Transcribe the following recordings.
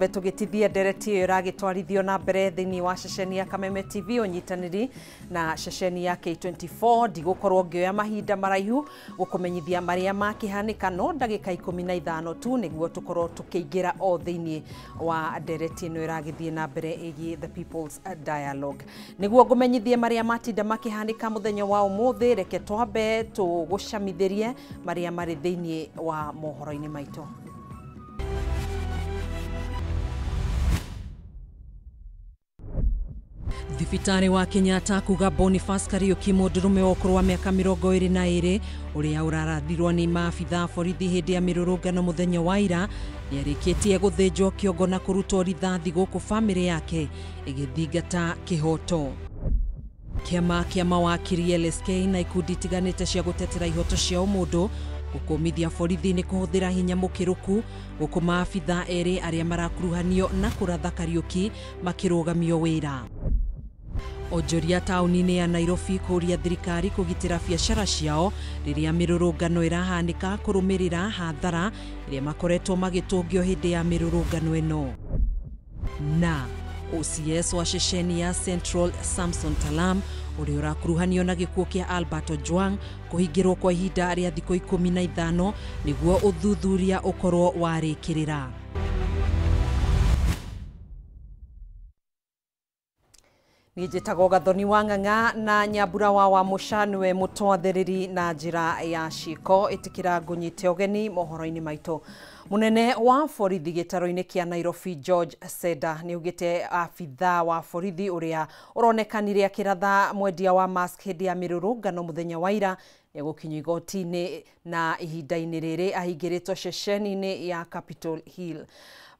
Tũgĩtithie ndereti ĩyo ĩragĩtwarithio na mbere thĩinĩ wa ceceni ya Kameme TV ũnyitanĩri na ceceni ya K24. Ndigũkorwo ngĩoya mahinda maraihu gũkũmenyithia marĩa makĩhanĩka, no ndagĩka 15 tu nĩguo tũkorwo tũkĩingĩra o thĩinĩ wa ndereti ĩno ĩragĩthiĩ na mbere ĩgiĩ The People's Dialogue. Nĩguo ngũmenyithie marĩa matinda makĩhanĩka mũthenya wa ũmũthĩ, reke twambe tũgũcamithĩrie marĩa marĩ thĩinĩ wa mohoro-inĩ maitũ. Thibitarĩ wa Kenyatta kuga Boniface Kariuki, mũndũrũme wa ũkũrũ wa mĩaka 22 ũrĩa ũrarathirwo nĩ maabitha borithi hĩndĩ ya mĩrũrũngano mũthenya wa ira, nĩarĩkĩtie gũthĩnjwo kĩongo na kũrutwo rithathi gũkũ bamĩrĩ yake ĩgĩthingata kĩhoto. Kĩama kĩa mawakiri LSK na ikundi itiganĩte cia gũtetera ihoto cia ũmũndũ gũkũmithia borithi nĩ kũhũthĩra hinya mũkĩrũku gũkũ maabitha erĩ arĩa marakuruhanio na kũratha Kariuki makĩrũgamio wĩra. Onjoria taũni-inĩ ya Nairobi kũũria thirikari kũgitĩra biacara ciao rĩrĩa mĩrũrũngano ĩrahanĩka kũrũmĩrĩra hathara ĩrĩa makoretwo magĩtũngio hĩndĩ ya mĩrũrũngano ĩno. Na OCS wa ceceni ya Central Samson Talam ũrĩa ũrakuruhanio na gĩkuũ kĩa Albert Ojwang kũhingĩrwo kwa ihinda rĩa thikũ 15 nĩguo ũthuthuria ũkorwo warĩkĩrĩra. Niĩ njĩtagwo Gathoni wa Ng'ang'a na Nyambura wa Mũcanwe mũtwathĩrĩri na njĩra ya ciĩko. Ĩtĩkĩra ngũnyite ũgeni mohoro-inĩ maitũ. Mũnene wa borithi gĩtaro-inĩ kĩa Nairobi George Seda nĩaugĩte abithaa wa borithi ũrĩa ũronekanire akĩratha mwendia wa mask hĩndĩ ya mĩrũrũngano mũthenya wa ira nĩegũkinyio igoti-inĩ na ihinda-inĩ rĩrĩ ahingĩrĩtwo ceceni-inĩ ya Capitol Hill.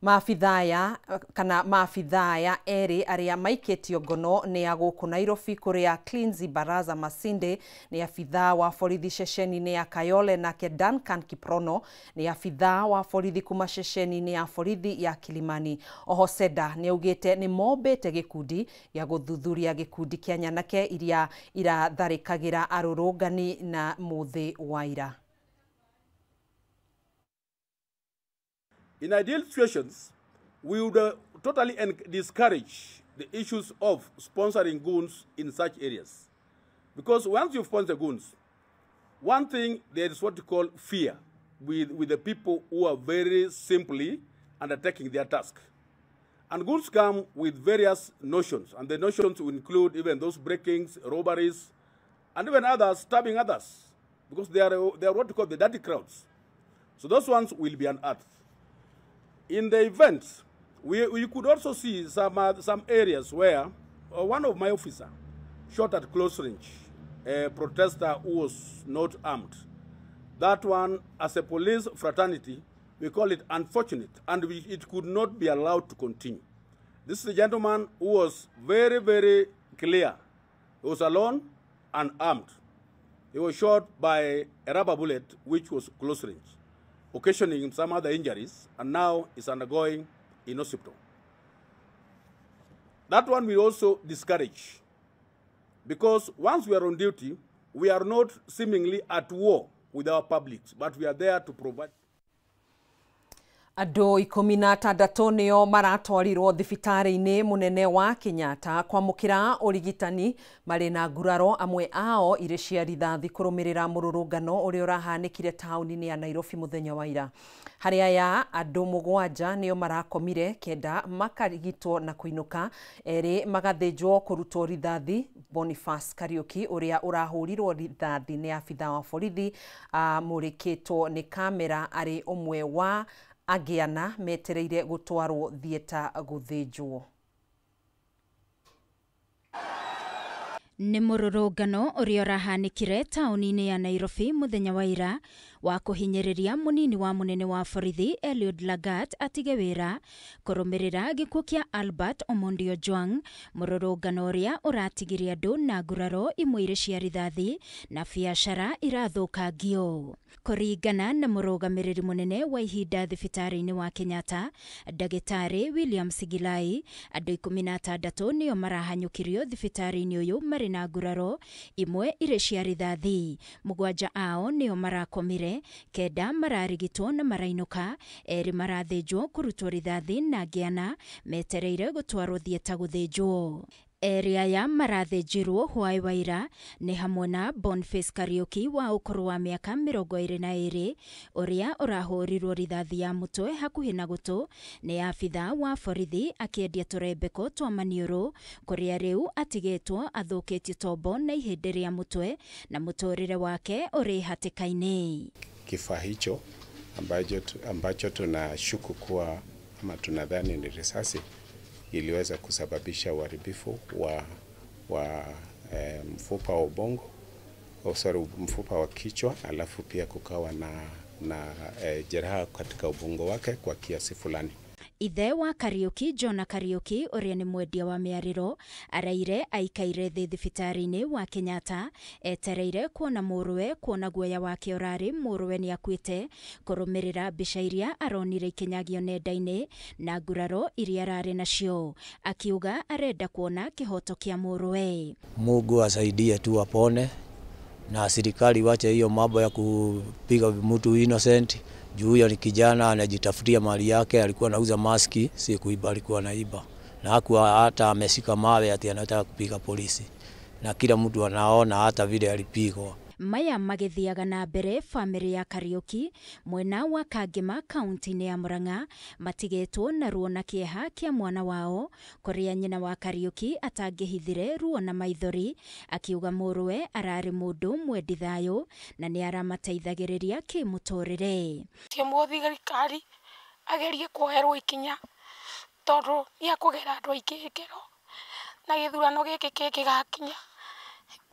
Maabithaa kana maabithaa erĩ arĩa maikĩtio ngono nĩ a gũkũ Nairobi kũrĩa Cleansy Baraza Masinde nĩ abithaa wa borithi ceceni-inĩ ya Kayole, nake Duncan Kiprono nĩ abithaa wa borithi kuma ceceni-inĩ ya borithi ya Kilimani. Oho Seda nĩaugĩte nĩ mombĩte gĩkundi gĩa gũthuthuria gĩkundi kĩa nyanake iria iratharĩkagĩra arũrũngani na mũthĩ wa ira. In ideal situations, we would totally discourage the issues of sponsoring goons in such areas. Because once you sponsor goons, one thing, there is what you call fear with the people who are very simply undertaking their task. And goons come with various notions, and the notions will include even those breakings, robberies, and even others stabbing others, because they are what you call the dirty crowds. So those ones will be unearthed. In the event, we could also see some areas where one of my officers shot at close range a protester who was not armed. That one, as a police fraternity, we call it unfortunate, and it could not be allowed to continue. This is a gentleman who was very, very clear. He was alone and armed. He was shot by a rubber bullet, which was close range, occasioning him some other injuries, and now is undergoing in hospital. That one we also discourage, because once we are on duty, we are not seemingly at war with our publics, but we are there to provide. Andũ 16 nĩo maratwarirwo thibitarĩ-inĩ mũnene wa Kenyatta kwamũkĩra ũrigitani marĩ na nguraro, amwe ao irĩ cia rithathi kũrũmĩrĩra mũrũrũngano ũrĩa ũrahanĩkire taũni-inĩ ya Nairobi mũthenya wa ira. Harĩ aya andũ 7 nĩo marakomire, 9 makarigitwo na kũinũka, 2 magathĩnjwo kũrutwo rithathi. Boniface Kariuki ũrĩa ũrahũrirwo rithathi nĩ abithaa wa borithi amũrĩkĩtwo nĩ kamera arĩ ũmwe wa angĩ ana metereire gũtwarwo thieta gũthĩnjwo. Nĩ mũrũrũngano ũrĩa ũrahanĩkire taũni-inĩ ya Nairobi mũthenya wa ira wa kũhinyĩrĩria mũnini wa mũnene wa borithi Eliud Lagat atige wĩra kũrũmĩrĩra gĩkuũ kĩa Albert Omondi Ojwang, mũrũrũngano ũrĩa ũratigire andũ na nguraro imwe irĩ cia rithathi na biacara irathũkangio. Kũringana na mũrũgamĩrĩri mũnene wa ihinda thibitarĩ-inĩ wa Kenyatta, ndagĩtarĩ William Sigilai, andũ 16 nĩo marahanyũkirio thibitarĩ-inĩ ũyũ marĩ na nguraro imwe irĩ cia rithathi, 7 ao nĩo marakomire, thakame, 9 mararigitwo na marainũka, 2 marathĩnjwo kũrutwo rithathi na angĩ 4 metereire gũtwarwo thieta gũthĩnjwo. 2 aya marathĩnjirwo hwaĩ wa ira nĩ hamwe na Boniface Kariuki wa ũkũrũ wa mĩaka 22 ũrĩa ũrahũrirwo rithathi ya mũtwe hakuhĩ na gũtũ nĩ abitha wa borithi akĩendia tũrembeko twa maniũrũ kũrĩa rĩu atigĩtwo athũkĩtio tombo na ihĩndĩ rĩa mũtwe na mũtũrĩre wake ũrĩ hatĩka-inĩ. Kifaa hicho ambacho tunashuku kuwa ama tunadhani ni risasi iliweza kusababisha uharibifu wa mfupa wa ubongo, mfupa wa kichwa, alafu pia kukawa na jeraha katika ubongo wake kwa kiasi fulani. Ithe wa Kariuki Jona Kariuki ũrĩa nĩ mwendia wa mĩarĩro araire aikaire thĩ thibitarĩ-inĩ wa Kenyatta etereire kuona mũrũwe, kuona guoya wake ũrarĩ mũrũwe nĩ akuĩte, kũrũmĩrĩra mbica iria aronire ikinyagio nenda-inĩ na nguraro iria ararĩ nacio, akiuga arenda kuona kĩhoto kĩa mũrũwe. Mungu asaidie tu apone na serikali wache hiyo mambo ya kupiga mtu innocent. Juu huyo ni kijana anajitafutia mali yake, alikuwa anauza maski, si kuiba, alikuwa anaiba. Na hakuwa hata ameshika mawe ati anataka kupiga polisi. Na kila mtu anaona hata vile alipigwa. Maya magĩthiaga na mbere famĩlĩ ya Kariuki mwena wa Kangema kaunti-inĩ ya Murang'a matigĩtwo na ruo na kĩeha kĩa mwana wao, kũrĩa nyina wa Kariuki atangĩhithire ruo na maithori akiuga mũrũwe ararĩ mũndũ mwendi thayũ na nĩ aramateithagĩrĩria kĩmũtũrĩre. Ti mũthirikari agerie kuoherwo ikinya tondũ nĩ akũgera andũ aingĩ ngero na gĩthurano gĩkĩ kĩngĩgakinya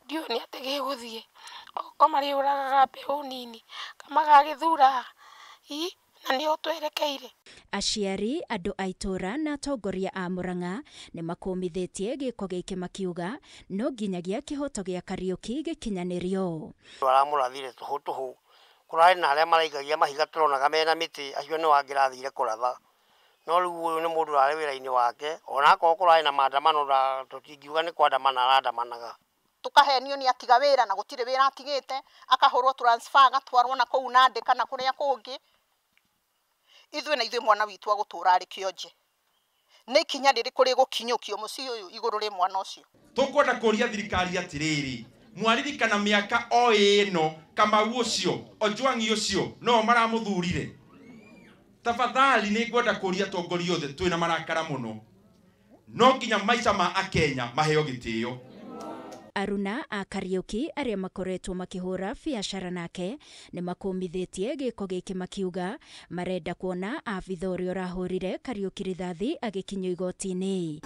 ndiũĩ nĩ atĩ gĩgũthiĩ oko marĩũragaga mbeũ nini kamagagĩthura na nĩo twerekeire. Aciari, andũ a itũũra na atongoria a Murang'a nĩ makũmithĩtie gĩko gĩkĩ makiuga no nginyagia kĩhoto gĩa Kariuki gĩkinyanĩrio. Aramũrathire tũhũ tũhũ, kũrarĩ na arĩa maraikagia mahiga tũronaga mena mĩtĩ, acio nĩo angĩrathire kũratha. No rĩu ũyũ nĩ mũndũ ũrarĩ wĩra-inĩ wake, ona akorwo kũrarĩ na maandamano tũtingiuga nĩ kwandamana arandamanaga. Tukahenio ni atiga wira na gutire wira atigite, akahurwo transfer agatwarwo na kuu Nandi kana kuria kungi. Ithuĩ na ithuĩ mwana witũ agũtũra arĩ kĩonje. Nĩ ikinya rĩrĩkũ rĩgũkinyũkio mũciĩ ũyũ igũrũ rĩ mwana ũcio? Tũkwenda kũria thirikari atĩrĩrĩ, mwaririkana mĩaka o ĩno Kamau ũcio Ojwang'i ũcio no maramũthurire. Tafadhali nĩ ngwenda kũria atongoria othe twĩna marakara mũno, no nginya maica ma Akenya maheo gĩtĩo. Aruna a Kariuki arĩa makoretwo makĩhũra biacara nake nĩ makũmithĩtie gĩko gĩkĩ makiuga marenda kuona abitha ũrĩa ũrahũrire Kariuki rithathi agĩkinyio igoti-inĩ.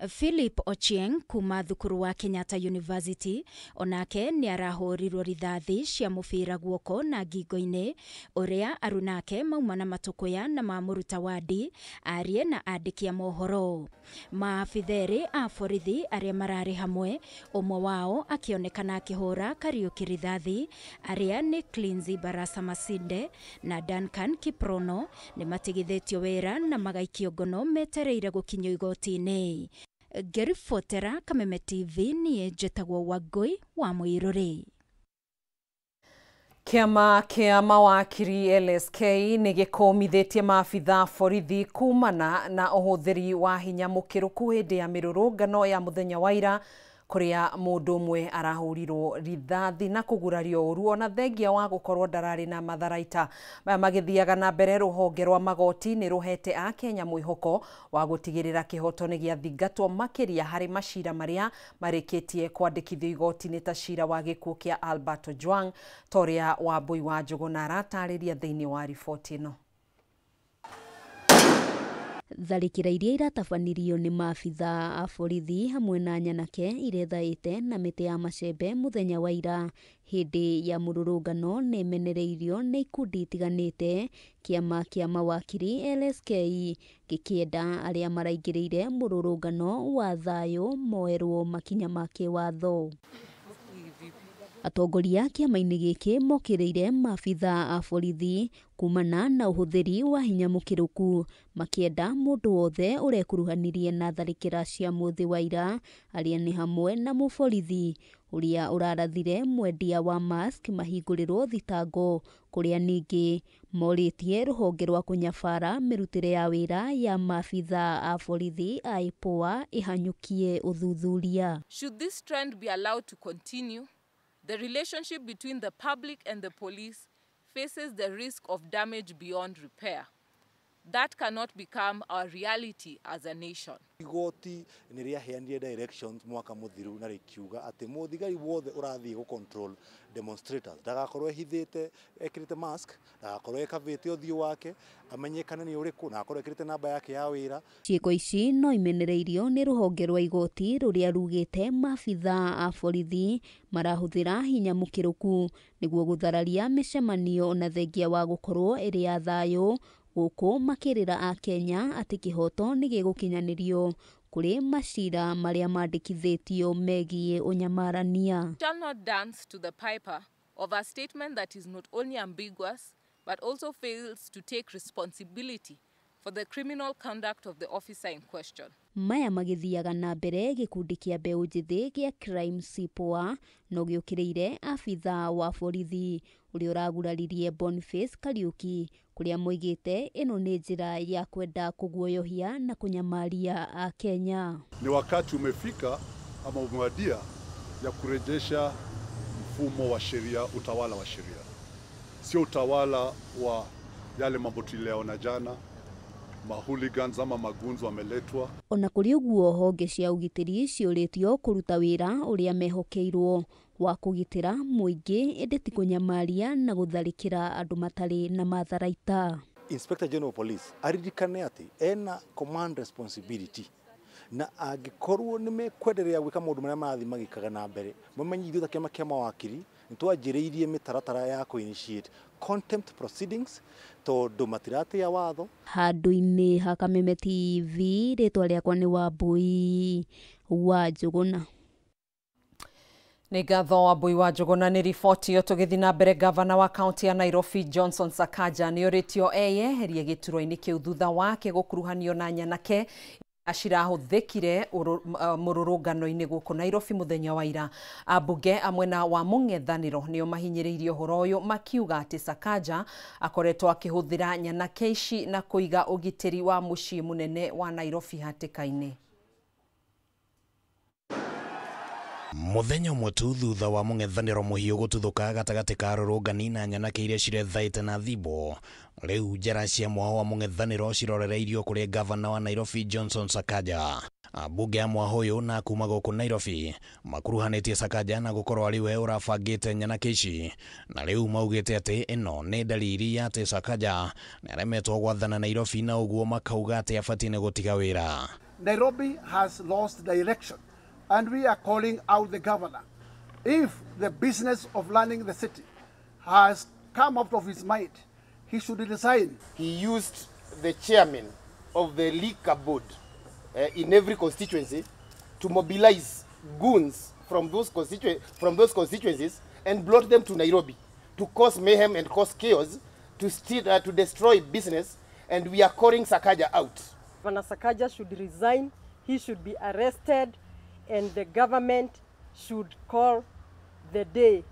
Philip Ochieng kuma thukuru wa Kenyatta University onake nĩ arahũrirwo rithathi cia mũbira guoko na ngingo-inĩ, ũrĩa arunake mauma na matũkũya na mamũruta wandi arie na andĩki a mohoro. Maabitha erĩ a borithi arĩa mararĩ hamwe, ũmwe wao akĩonekana akĩhũra Kariuki rithathi, arĩa nĩ Cleansy Barasa Masinde na Duncan Kiprono nĩ matigithĩtio wĩra na magaikio ngono metereire gũkinyio igoti-inĩ. Ngĩribotera Kameme TV niĩ njĩtagwo Wangũi wa Mũirũrĩ. Kĩama kĩa mawakiri LSK nĩ gĩkũmithĩtie maabitha borithi kumana na ũhũthĩri wa hinya mũkĩrũku hĩndĩ ya mĩrũrũngano ya mũthenya wa ira kũrĩa mũndũ ũmwe arahũrirwo rithathi na kũgurario ũru ona thengia wa gũkorwo ndararĩ na matharaita. Maya magĩthiaga na mbere, rũhonge rwa magoti nĩ rũhete Akenya mwĩhoko wa gũtigĩrĩra kĩhoto nĩ gĩathingatwo makĩria harĩ macira marĩa marĩkĩtie kwandĩkithio igoti-inĩ ta cira wa gĩkuũ kĩa Albert Ojwang, ta ũrĩa Wambui wa Njũgũna aratarĩria thĩinĩ wa riboti ĩno. Tharĩkĩra iria iratabanirio nĩ maabitha a borithi hamwe na nyanake irethaĩte na mĩtĩ ya macembe mũthenya wa ira hĩndĩ ya mũrũrũngano nĩ ĩmenereirio nĩ ikundi itiganĩte. Kĩama kĩa mawakiri LSK gĩkĩenda arĩa maraingĩrĩire mũrũrũngano wa thayũ moerwo makinya ma kĩwatho. Atongoria kĩama-inĩ gĩkĩ mokĩrĩire maabitha a borithi kumana na ũhũthĩri wa hinya mũkĩrũku, makĩenda mũndũ wothe ũrekuruhanirie na tharĩkĩra cia mũthĩ wa ira arĩa nĩ hamwe na mũborithi ũrĩa ũrarathire mwendia wa mask mahingũrĩrwo thitango kũrĩa ningĩ morĩtie rũhonge rwa kũnyabara mĩrutĩre ya wĩra ya maabitha a borithi a IPOA ĩhanyũkie ũthuthuria. Should this trend be allowed to continue, the relationship between the public and the police faces the risk of damage beyond repair. That cannot become our reality as a nation. Igoti nĩ rĩaheanire directions mwaka mũthiru na rĩkiuga atĩ mũthigari wothe ũrathiĩ gũ control demonstrators ndagakorwo ehithĩte ekĩrĩte mask, ndagakorwo ekavĩte ũthiũ wake, amenyekane nĩ ũrĩkũ, na akorwo ekĩrĩte namba yake ya wĩra. Ciĩko ici no imenereirio nĩ rũhonge rwa igoti rũrĩa rugĩte maabitha a borithi marahũthĩra hinya mũkĩrũku nĩguo gũthararia mĩcemanio na thengia wa gũkorwo ĩrĩ ya thayũ gũkũ makĩrĩra akenya atĩ kĩhoto nĩ gĩgũkinyanĩrio kũrĩ macira marĩa mandĩkithĩtio megiĩ ũnyamarania. Shall not dance to the piper of a statement that is not only ambiguous but also fails to take responsibility for the criminal conduct of the officer in question. Maya magĩthiaga na mbere gĩkundi kĩa mbeũ njĩthĩ gĩa Crime CIPOA no gĩũkĩrĩire abitha wa borithi ũrĩa ũraguraririe Boniface Kariuki kũrĩa moigĩte ĩno nĩ njĩra ya kwenda kũguoyohia na kũnyamaria Akenya. Ni wakati umefika ama umewadia ya kurejesha mfumo wa sheria, utawala wa sheria, sio utawala wa yale mambo tuliyaona jana, mahuligans ama magunzo wameletwa. Ona kũrĩ ũguo honge cia ũgitĩri ciũrĩtio kũruta wĩra ũrĩa mehokeirwo wa kũgitĩra mũingĩ ĩndĩ ti kũnyamaria na gũtharĩkĩra andũ matarĩ na matharaita. Inspector General of Police aririkane atĩ ena command responsibility na angĩkorwo nĩ mekwenderea gwĩka maũndũ marĩa marathiĩ magĩkaga na mbere, mamenye ithuĩ ta kĩama kĩa mawakiri nĩ twanjĩrĩirie mĩtaratara ya kũ initiate contempt proceedings tondũ matiratĩa watho. Handũ-inĩ ha Kameme TV, rĩtwa rĩakwa nĩ Wambui wa Njũgũna. Nĩ ngatho Wambui wa Njũgũna nĩ riboti ĩyo. Tũgĩthiĩ na mbere, gavana wa kaunti ya Nairobi Johnson Sakaja nĩ orĩtio eyeherie gĩturwa-inĩ kĩu thutha wake gũkuruhanio na nyanake cirahũthĩkire mũrũrũngano-inĩ gũkũ Nairobi mũthenya wa ira. Ambunge a mwena wa mũng'ethanĩro nĩo mahinyĩrĩirie ũhoro ũyũ makiuga atĩ Sakaja akoretwo akĩhũthĩra nyanake ici na kũiga ũgitĩri wa mũciĩ mũnene wa Nairobi hatĩka-inĩ. Mũthenya ũmwe tu thutha wa mũng'ethanĩro mũhiũ gũtuthũka gatagatĩ ka arũrũngani na nyanake iria cirethaĩte na thimbo, rĩu njara cia mwaho wa mũng'ethanĩro cirorereirio kũrĩ gavana wa Nairobi Johnson Sakaja. Ambunge a mwaho ũyũ na kuma gũkũ Nairobi makuruhanĩtie Sakaja na gũkorwo arĩ we ũrabangĩte nyanake ici, na rĩu maugĩte atĩ ĩno nĩ dalili ya atĩ Sakaja nĩaremetwo gwathana Nairobi, na ũguo makauga atĩ abatiĩ nĩ gũtiga wĩra. Nairobi has lost direction, and we are calling out the governor. If the business of running the city has come out of his mind, he should resign. He used the chairman of the liquor board in every constituency to mobilize goons from those constituencies and brought them to Nairobi to cause mayhem and cause chaos, to steal, to destroy business, and we are calling Sakaja out. Governor Sakaja should resign, he should be arrested, and the government should call the day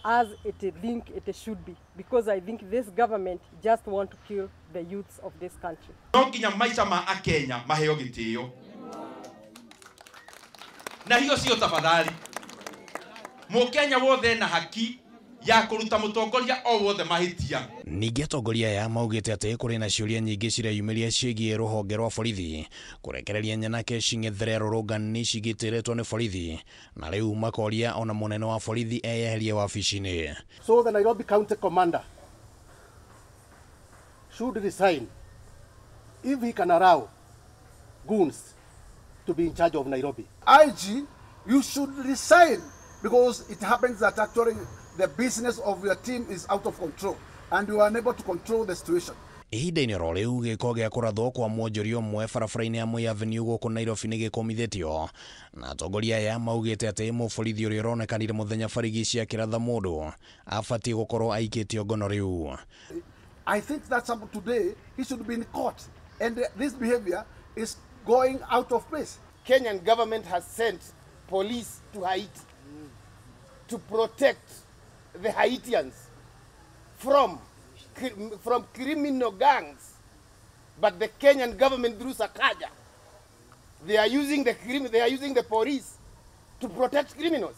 as it think it should be, because I think this government just want to kill the youths of this country. No nginya maica ma akenya maheo gĩtĩo, na hiyo sio tafadhali. Mũkenya wothe na haki ya kũruta mũtongoria o wothe mahĩtia. Ningĩ atongoria aya maugĩte atĩ kũrĩ na ciũria nyingĩ cireyumĩria ciĩgiĩ rũhonge rwa borithi kũrekereria nyanake cing'ethere arũrũngani cigitĩrĩtwo nĩ borithi, na rĩu makoria ona mũnene wa borithi eyeherie wabici-inĩ. So the Nairobi County Commander should resign if he can allow goons to be in charge of Nairobi. IG, you should resign, because it happens that actually the business of your team is out of control and you are unable to control the situation. Ihinda-inĩ oro rĩu gĩko gĩa kũrathwo kwa mwonjoria ũmwe barabara-inĩ ya Moi Avenue gũkũ Nairobi nĩ gĩkũmithĩtio, na atongoria aya maugĩte atĩ mũborithi ũrĩa ũronekanire mũthenya barigici akĩratha mũndũ abatiĩ gũkorwo aikĩtio ngono rĩu. I think that today he should be in court, and this behavior is going out of place. Kenyan government has sent police to Haiti. to protect the Haitians from criminal gangs, but the Kenyan government through Sakaja, they are using the police to protect criminals.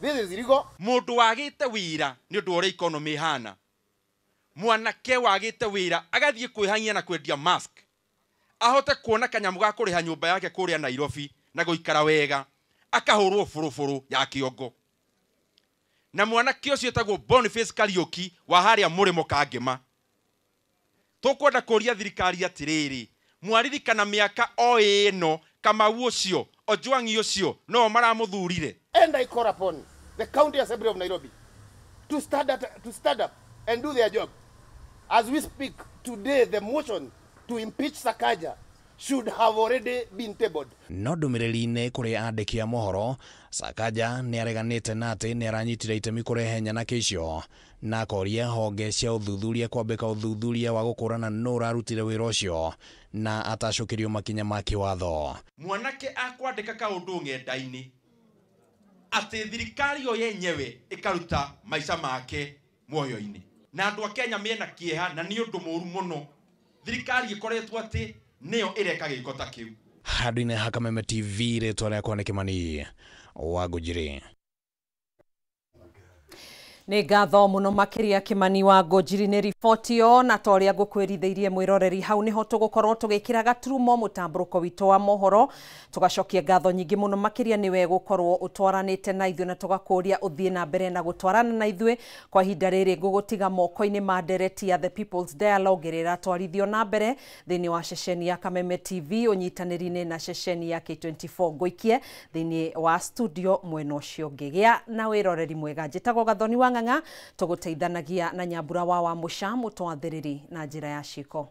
This is illegal. Mundu wagite wira ni undu uria economy hana. Mwanake wagite wira agathie kwihang'ia na kwendia mask. Ahote kuona kanyamu ga kuriha nyumba yake kuria Nairobi na guikara wega, akahurwo buruburu ya kiongo. Na mwanake ucio etagwo Boniface Kariuki wa haria Murimo Kangema. Tukwenda kuria thirikari atiriri, mwaririkana miaka o ĩno Kamau ucio, Ojwang ucio no maramuthurire. And I call upon the County Assembly of Nairobi to stand up and do their job. As we speak today, the motion to impeach Sakaja should have already been tabled. No ndũmĩrĩri-inĩ kũrĩ andĩki a mohoro, Sakaja nĩ areganĩte na atĩ nĩ aranyitire itemi kũrehe nyanake icio na akoria honge cia ũthuthuria kwambĩka ũthuthuria wa gũkũrana nũ ũrarutire wĩra ũcio na atacũkĩrio makinya ma kĩwatho. Mwanake akwandĩka kaũndũ ng'enda-inĩ atĩ thirikari yo yenyewe ĩkaruta maica make muoyo-inĩ, na andũ a Kenya mena kĩeha na nĩ ũndũ mũũru mũno thirikari ĩkoretwo atĩ nĩyo ĩreka gĩko ta kĩu. Handũ-inĩ ha Kameme TV, rĩtwa rĩakwa nĩ Kĩmani wa Ngũnjiri. Nĩ ngatho mũno makĩria Kĩmani wa Ngũnjiri nĩ riboti ĩyo, na ta ũrĩa ngũkwĩrithĩirie mwĩroreri hau nĩho tũgũkorwo tũgĩkĩra gaturumo mũtambũrũko witũ wa mohoro. Tũgacokia ngatho nyingĩ mũno makĩria nĩwe gũkorwo ũtwaranĩte na ithuĩ, na tũgakũria ũthiĩ na mbere na gũtwarana na ithuĩ kwa ihinda rĩrĩ. Ngũgũtiga moko-inĩ ma ndereti ya The People's Dialogue ĩrĩa ĩratwarithio na mbere thĩinĩ wa ceceni ya Kameme TV ũnyitanĩri-inĩ na ceceni ya K24. Ngũikie thĩinĩ wa studio mwena ũcio ũngĩ. Gĩa na wĩroreri mwega. Njĩtagwo Gathoni wa Ng'ang'a, tũgũteithanagia na Nyambura wa Mũca mũtwathĩrĩri na njĩra ya ciĩko.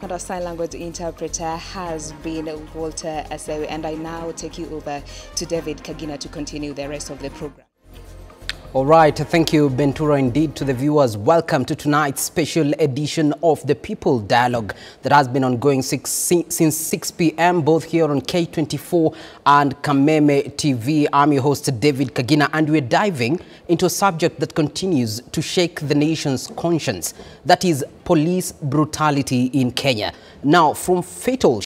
And our sign language interpreter has been Walter Asewe, and I now take you over to David Kagina to continue the rest of the program. All right, thank you, Bentura. Indeed, to the viewers, welcome to tonight's special edition of the People Dialogue that has been ongoing since 6 p.m., both here on K24 and Kameme TV. I'm your host, David Kagina, and we're diving into a subject that continues to shake the nation's conscience. That is police brutality in Kenya. Now, from fatal